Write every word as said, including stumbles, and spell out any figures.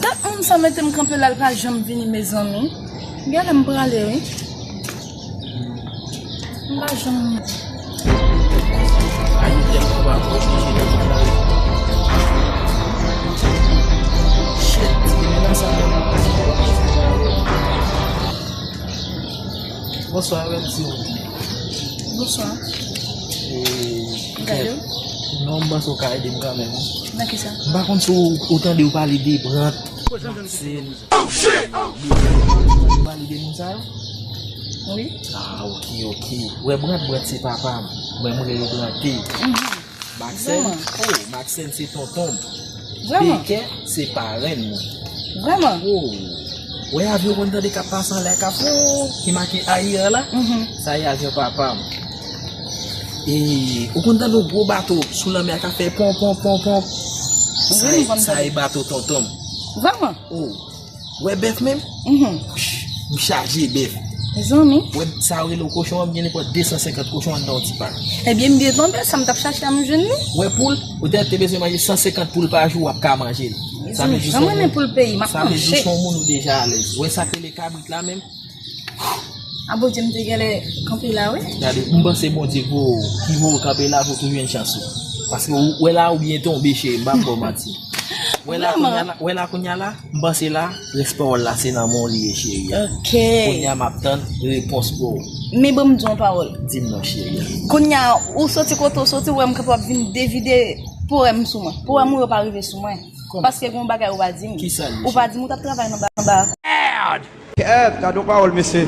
Dat moun sa mete m kanpe la, l pa janm vini, mezanmi. Gade m prale, wi. M pa janm. Ayi, tèlman pa oblije nan sa la. Shit, ti mennaj sa tèlman pa. Bonswa, Ramzi. Bonswa. E, Gade. Non, m panse w ka ede m kanmenm, wi. Nan kisa? M pa konn si w, ou tande yo pale de Brant, Maxène. Ou pale de moun sa yo? Wi. Ah, ok, ok. Wè, Brant, Brant se papa m. Mwen, m rele Brante. Mhm. Maxène, Vrèman? Oh, Maxène se tonton m. Vrèman? Bekè se parenn mwen. Vrèman? Oh. Wè avyon konn tande k ap pase anlè a k ap fou, ki make Air la? Mhm. Sa e avyon papa m. E ou konn tande yon gwo bato sou lanmè a k ap fè pon, pon, pon, pon? Sa Wi, e, m konn sa tande. E bato tonton m. Vrèman? Oh. Wè bèf menm? Mhm. M chaje bèf. Mezanmi. Wè sa yo rele kochon an, m gen nenpòt de san senkant kochon anndan yon ti pak. Ebyen, m byen tonbe, sa m t ap chache a, m jwenn li. Wè poul, ou te, te bezwen manje san senkant poul pa jou, w ap ka manje l. Sa vle di Mezanmi, jan m renmen poul peyi m, m ap manje. Sa vle di w se yon moun ou deja alèz. Wè sa k rele kabrit la menm? A Bondye, m te genlè kanpe la, wi. Gade, m panse Bondye ki voye w, ki voye w kanpe la pou w tou jwenn chans ou. Paske ou, wè la ou byen tonbe, cheri, m p ap ba w manti. Wè la Vrèman? Kounye a la, wè la kounye a la, m panse la, rès pawòl la se nan men w li ye, cheri. Ok. Kounye a m ap tann repons pou ou. Men ban m di w yon pawòl. Di m non, cheri. Kounye a, ou soti kote w soti, ou wè m kapab vin devide powèm sou mwen. Powèm ou yo pa rive sou mwen. Kòman? Paske gen yon bagay ou pa di m. Kisa l ye, cheri? Ou pa di m ou t ap travay nan ba, nan ba. Kèt, gade yon pawòl, mesye.